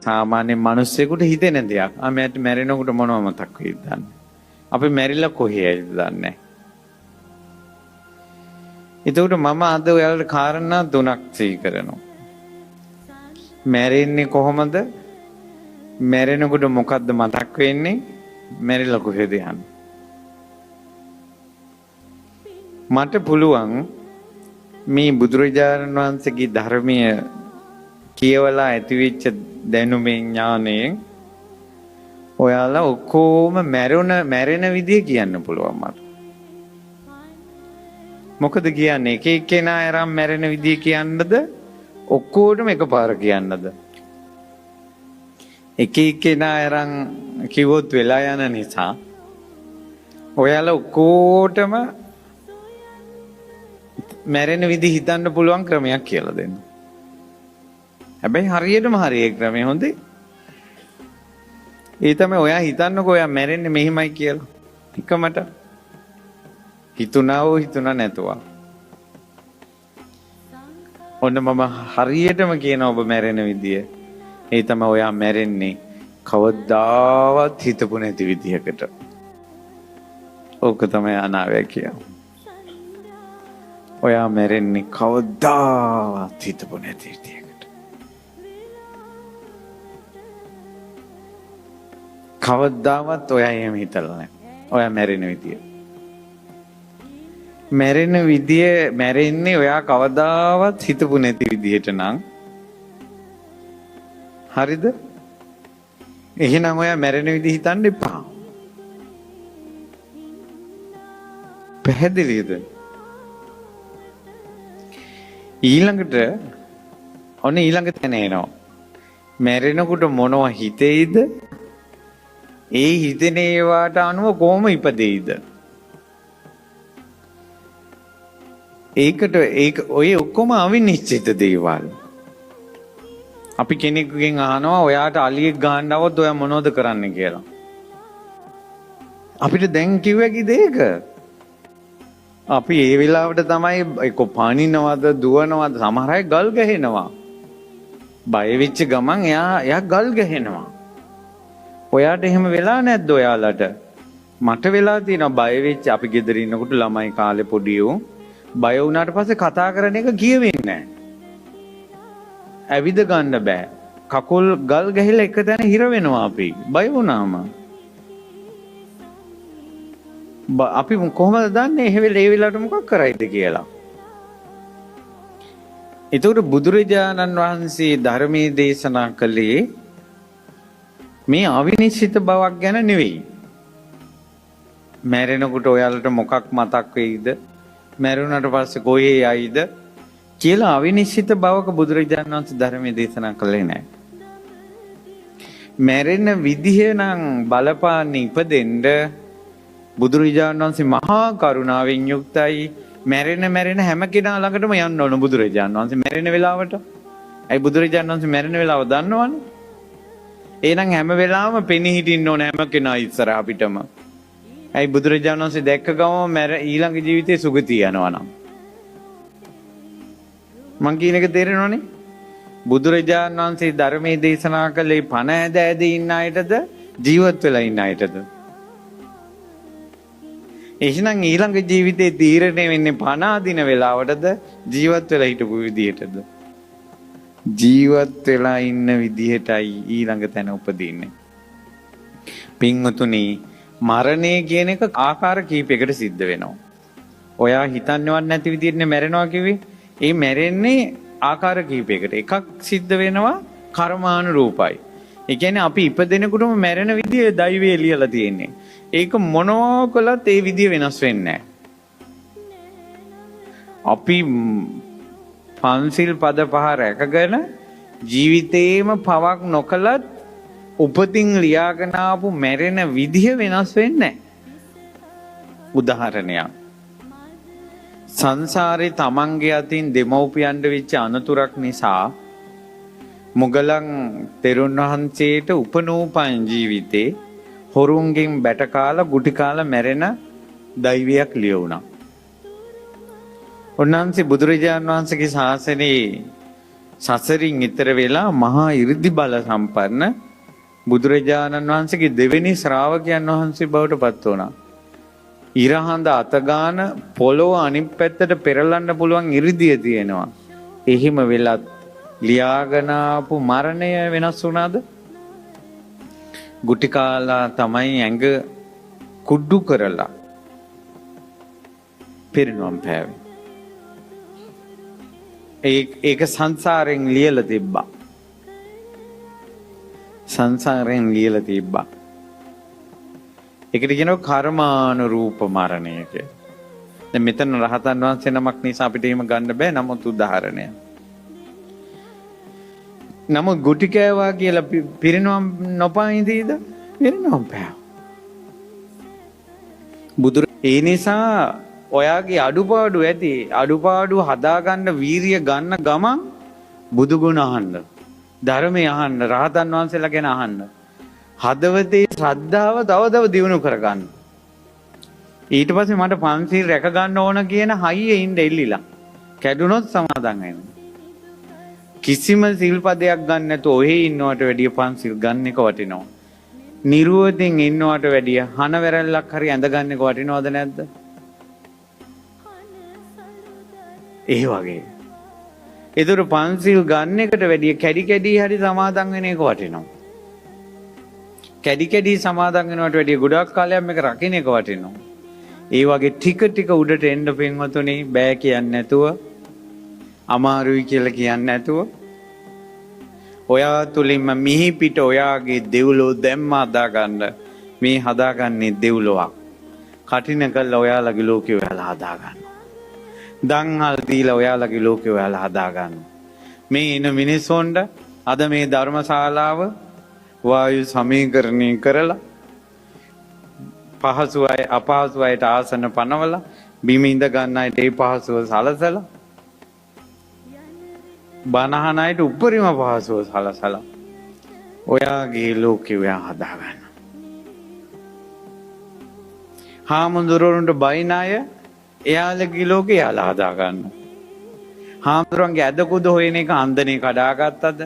සාමාන්‍ය මිනිස්සෙකුට හිතෙන දෙයක්. ආ මට මැරෙනකොට මොනව මතක් වෙයිද දන්නේ. අපි මැරිලා කොහේ යයිද දන්නේ. එතකොට මම අද ඔයාලට කාරණා තුනක් සිහි කරනවා. මැරෙන්නේ කොහොමද? මැරෙනකොට මොකද්ද මතක් වෙන්නේ? මැරිලා කොහෙද යන්නේ? මට පුළුවන් මේ බුදුරජාණන් වහන්සේගේ ධර්මය කියවලා ඇතිවෙච්ච දැනුමෙන් ඥානයෙන් ඔයාලා ඔක්කොම මැරෙන විදිය කියන්න පුළුවන් මට. මොකද කියන්නේ? එක එක්කෙනා අරන් මැරෙන විදිය කියන්නද? ඔක්කොටම එකපාර කියන්නද? එක එක්කෙනා අරන් කිව්වොත් වෙලා යන නිසා ඔයාලා ඔක්කොටම මැරෙන විදිහ හිතන්න පුළුවන් ක්‍රමයක් කියලා දෙන්න. හැබැයි හරියටම හරි ඒ ක්‍රමය හොඳේ. ඒ තමයි ඔයා හිතන්නකෝ ඔයා මැරෙන්නේ මෙහිමයි කියලා. එකමට හිතුණා හෝ හිතුණා නැතුවා. ඔන්න මම හරියටම කියනවා ඔබ මැරෙන විදිය. ඒ තමයි ඔයා මැරෙන්නේ කවදාවත් හිතපු නැති විදියකට. ඕක තමයි අනාවැ කියන්නේ. ඔයා මැරෙන්නේ කවදාවත් හිතපු නැති විදියකට. කවදාවත් ඔයා එහෙම හිතලා නැහැ. ඔයා මැරෙන විදිය. මැරෙන විදිය මැරෙන්නේ ඔයා කවදාවත් හිතපු නැති විදියට නම් හරිද? එහෙනම් ඔයා මැරෙන විදිය හිතන්න එපා. පැහැදිලිද? ඊළඟට ඔන්න ඊළඟ තැන එනවා. මැරෙනකොට මොනවා හිතෙයිද? ඒ හිතෙන ඒවාට අනුව කොහොම ඉපදෙයිද? ඒකට ඒක ඔය ඔක්කොම අවිනිශ්චිත දේවල්. අපි කෙනෙකුගෙන් අහනවා ඔයාට අලියෙක් ගහන්න આવොත් ඔයා මොනවද කරන්න කියලා. අපිට දැන් කිව්ව හැකි දෙයක. අපි ඒ වෙලාවට තමයි එක්ක පනිනවද දුවනවද, සමහර අය ගල් ගහනවා. බය වෙච්ච ගමන් එයා ගල් ගහනවා. ඔයාට එහෙම වෙලා නැද්ද ඔයාලට? මට වෙලා තියෙනවා බය වෙච්ච. අපි ගෙදර ඉන්නකොට ළමයි කාලේ පොඩි උන් බය වුණාට පස්සේ කතා කරන එක කියවෙන්නේ නැහැ. ඇවිද ගන්න බෑ. කකුල් ගල් ගහලා එක තැන හිර වෙනවා අපි බය වුණාම. අපි කොහොමද දන්නේ ඒ වෙලාවට මොකක් කරයිද කියලා? ඒතකොට බුදුරජාණන් වහන්සේ ධර්මයේ දේශනා කළේ මේ අවිනිශ්චිත බවක් ගැන නෙවෙයි. මැරෙනකොට ඔයාලට මොකක් මතක් වෙයිද? මැරුණාට පස්සේ කොහේ යයිද කියලා අවිනිශ්චිත බවක බුදුරජාණන් වහන්සේ ධර්මයේ දේශනා කළේ නෑ. මැරෙන විදිහ නම් බලපාන්නේ ඉපදෙන්න බුදුරජාණන් වහන්සේ මහා කරුණාවෙන් යුක්තයි. මැරෙන මැරෙන හැම කෙනා ළඟටම යන්න ඕන බුදුරජාණන් වහන්සේ මැරෙන වෙලාවට. ඇයි බුදුරජාණන් වහන්සේ මැරෙන වෙලාව දන්නවනේ. එහෙනම් හැම වෙලාවම පෙනී හිටින්න ඕන හැම කෙනා ඉස්සර අපිටම. ඇයි බුදුරජාණන් වහන්සේ දැක්ක ගමන් මැර ඊළඟ ජීවිතේ සුගතිය යනවා නම්. මං කියන එක තේරෙනවනේ? බුදුරජාණන් වහන්සේ ධර්මයේ දේශනා කළේ පණ ඇද ඇද ඉන්න අයටද ජීවත් වෙලා ඉන්න අයටද? එහෙනම් ඊළඟ ජීවිතේ තීරණය වෙන්නේ පණ අදින වෙලාවටද ජීවත් වෙලා හිටපු විදිහටද? ජීවත් වෙලා ඉන්න විදිහටයි ඊළඟ තැන උපදින්නේ. පින්වතුනි, මරණය කියන එක ආකාර කීපයකට සිද්ධ වෙනවා. ඔයා හිතන්නේවත් නැති විදිහටනේ මැරෙනවා කිව්වේ. ඒ මැරෙන්නේ ආකාර කීපයකට. එකක් සිද්ධ වෙනවා කර්මානුරූපයි. ඒ කියන්නේ අපි ඉපදෙනකොටම මැරෙන විදිය දෛවය ලියලා තියෙන්නේ. ඒක මොනවා කළත් ඒ විදිය වෙනස් වෙන්නේ නැහැ. අපි පන්සිල් පද පහ රැකගෙන ජීවිතේම පවක් නොකලත් උපතින් ලියාගෙන ආපු මැරෙන විදිය වෙනස් වෙන්නේ නැහැ. උදාහරණයක්. සංසාරේ තමන්ගේ අතින් දෙමව්පියන්ට වෙච්ච අනතුරක් නිසා මුගලන් තෙරුන් වහන්සේට උපනූපන් ජීවිතේ හොරුන්ගෙන් බැට කාලා ගුටි කාලා මැරෙන දෛවයක් ලියවුණා. උන්වහන්සේ බුදුරජාණන් වහන්සේගේ ශාසනයේ සසරින් ඈතර වෙලා මහා 이르දි බල සම්පන්න බුදුරජාණන් වහන්සේගේ දෙවෙනි ශ්‍රාවකයන් වහන්සේ බවට පත් වුණා. ඉරහඳ අතගාන පොළොව අනිත් පැත්තට පෙරලන්න පුළුවන් 이르දිය තියෙනවා. එහෙම වෙලත් ලියාගෙන ආපු මරණය වෙනස් වුණාද? ගුටි කාලා තමයි ඇඟ කුඩු කරලා පිරිනුවම් පෑවේ. ඒක සංසාරෙන් ලියලා තිබ්බා. සංසාරෙන් ලියලා තිබ්බා. ඒකට කියනවා කර්මානුරූප මරණය කියලා. දැන් මෙතන රහතන් වහන්සේ නමක් නිසා අපිට එහෙම ගන්න බෑ. නමුත් උදාහරණයක්. නමුත් ගුටි කෑවා කියලා පිරිනුවම් නොපා ඉඳීද? පිරිනුවම් පෑවා. බුදුර ඒ නිසා ඔයාගේ අඩුපාඩු ඇති. අඩුපාඩු හදාගන්න වීරිය ගන්න ගමන් බුදු ගුණ අහන්න, ධර්මය අහන්න, රහතන් වහන්සේලා ගැන අහන්න. හදවතේ ශ්‍රද්ධාව තව තව දියුණු කරගන්න. ඊට පස්සේ මට පන්සිල් රැක ගන්න ඕන කියන හයියේ ඉන්න එල්ලිලා. කැඩුනොත් සමාදන් වෙන්න. කිසිම සිල්පදයක් ගන්න නැතුව ඔහේ ඉන්නවට වැඩිය පන්සිල් ගන්න එක වටිනවා. නිරුවතින් ඉන්නවට වැඩිය හන වැරැල්ලක් හරි ඇඳ ගන්න එක වටිනවද නැද්ද? ඒ වගේ. ඒතර පන්සිල් ගන්න එකට වැඩිය කැඩි කැඩි හරි සමාදන් වෙන එක වටිනවා. කැඩි කැඩි සමාදන් වෙනවට වැඩිය ගොඩක් කාලයක් මේක රකින්න එක වටිනවා. ඒ වගේ ටික ටික උඩට එන්න පින්වතුනි, බෑ කියන්නේ නැතුව, අමාරුයි කියලා කියන්නේ නැතුව, ඔයා තුලින්ම මිහි පිට ඔයාගේ දෙව්ලොව දැම්ම හදාගන්න. මේ හදාගන්නේ දෙව්ලොවක්. කටින කළා ඔයාලගේ ලෝකේ ඔයාලා හදාගන්න. දන්හල් දීලා ඔයාලගේ ලෝකේ ඔයාලා හදාගන්න. මේ එන මිනිස්සුන්ට අද මේ ධර්මශාලාව වායු සමීකරණය කරලා පහසු අය අපහසු අයට ආසන පනවලා බිම ඉඳ ගන්න අයට ඒ පහසුව සලසලා බණහන අයට උපරිම පහසුව සලසලා ඔයාගේ ලෝකේ ඔයා හදාගන්න. හාමුදුරුවන්ට බයින අය එයාලගේ ලෝකේ එයාලා හදාගන්න. හාමුදුරුවන්ගේ ඇද කුද හොයන එක අන්දනේ කඩාගත්තද?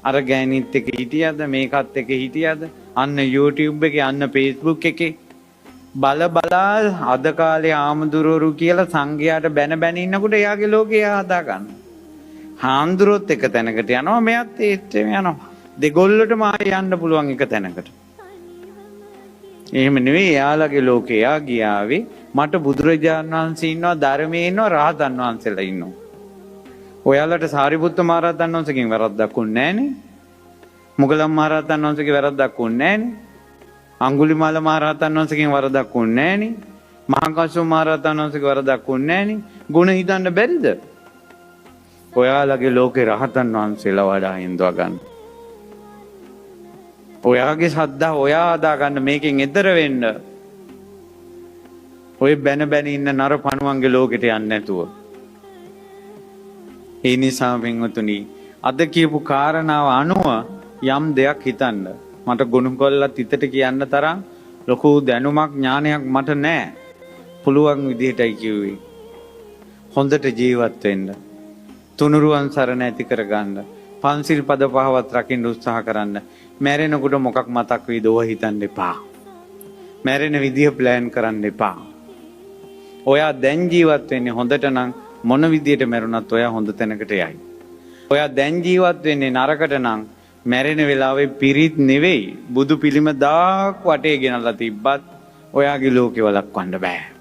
අර ගෑනිත් එක හිටියද? මේකත් එක හිටියද? අන්න YouTube එකේ අන්න Facebook එකේ බල බලා අද කාලේ හාමුදුරුවරු කියලා සංඝයාට බැන බැන ඉන්නකොට එයාගේ ලෝකේ එයා හදාගන්න. හාමුදුරුවොත් එක තැනකට යනවා, මෙයත් ඒත් යනවා. දෙගොල්ලටම ආයෙ යන්න පුළුවන් එක තැනකට. එහෙම නෙවෙයි, එයාලගේ ලෝකේ එයා ගියාවේ මට බුදුරජාණන් වහන්සේ ඉන්නවා, ධර්මයේ ඉන්නවා, රහතන් වහන්සේලා ඉන්නවා. ඔයාලට සාරිපුත්ත මහරහතන් වහන්සේගෙන් වැරද්දක් වුණේ නෑනේ. මුගලන් මහරහතන් වහන්සේගේ වැරද්දක් වුණේ නෑනේ. අඟුලිමාල මහරහතන් වහන්සේගෙන් වරදක් වුණේ නෑනේ. මහා කස්සප මහරහතන් වහන්සේගේ වරදක් වුණේ නෑනේ. ගුණ හිතන්න බැරිද? ඔයාලගේ ලෝකේ රහතන් වහන්සේලා වඩා හින්දවා ගන්න. ඔයාගේ ශ්‍රද්ධාව ඔයා හදා ගන්න, මේකෙන් එතර වෙන්න. ඔය බැන බැන ඉන්න නර පණුවන්ගේ ලෝකෙට යන්නේ නැතුව. ඒ නිසා පින්වතුනි, අද කියපු කාරණාව අනුව යම් දෙයක් හිතන්න. මට ගොනු කොල්ලත් හිතට කියන්න තරම් ලොකු දැනුමක් ඥානයක් මට නෑ. පුළුවන් විදිහටයි කිව්වේ. හොඳට ජීවත් වෙන්න. තුනුරුවන් සරණ ඇති කරගන්න. පන්සිල් පද පහවත් රකින්න උත්සාහ කරන්න. මැරෙනකොට මොකක් මතක් වෙයිද ඔය හිතන්න එපා. මැරෙන විදිය ප්ලෑන් කරන්න එපා. ඔයා දැන් ජීවත් වෙන්නේ හොඳට නම් මොන විදියට මැරුණත් ඔයා හොඳ තැනකට යයි. ඔයා දැන් ජීවත් වෙන්නේ නරකට නම් මැරෙන වෙලාවේ පිරිත් නෙවෙයි බුදු පිළිම දාක් වටේ ගෙනල්ලා තිබ්බත් ඔයාගේ ලෝකේ වළක්වන්න බෑ.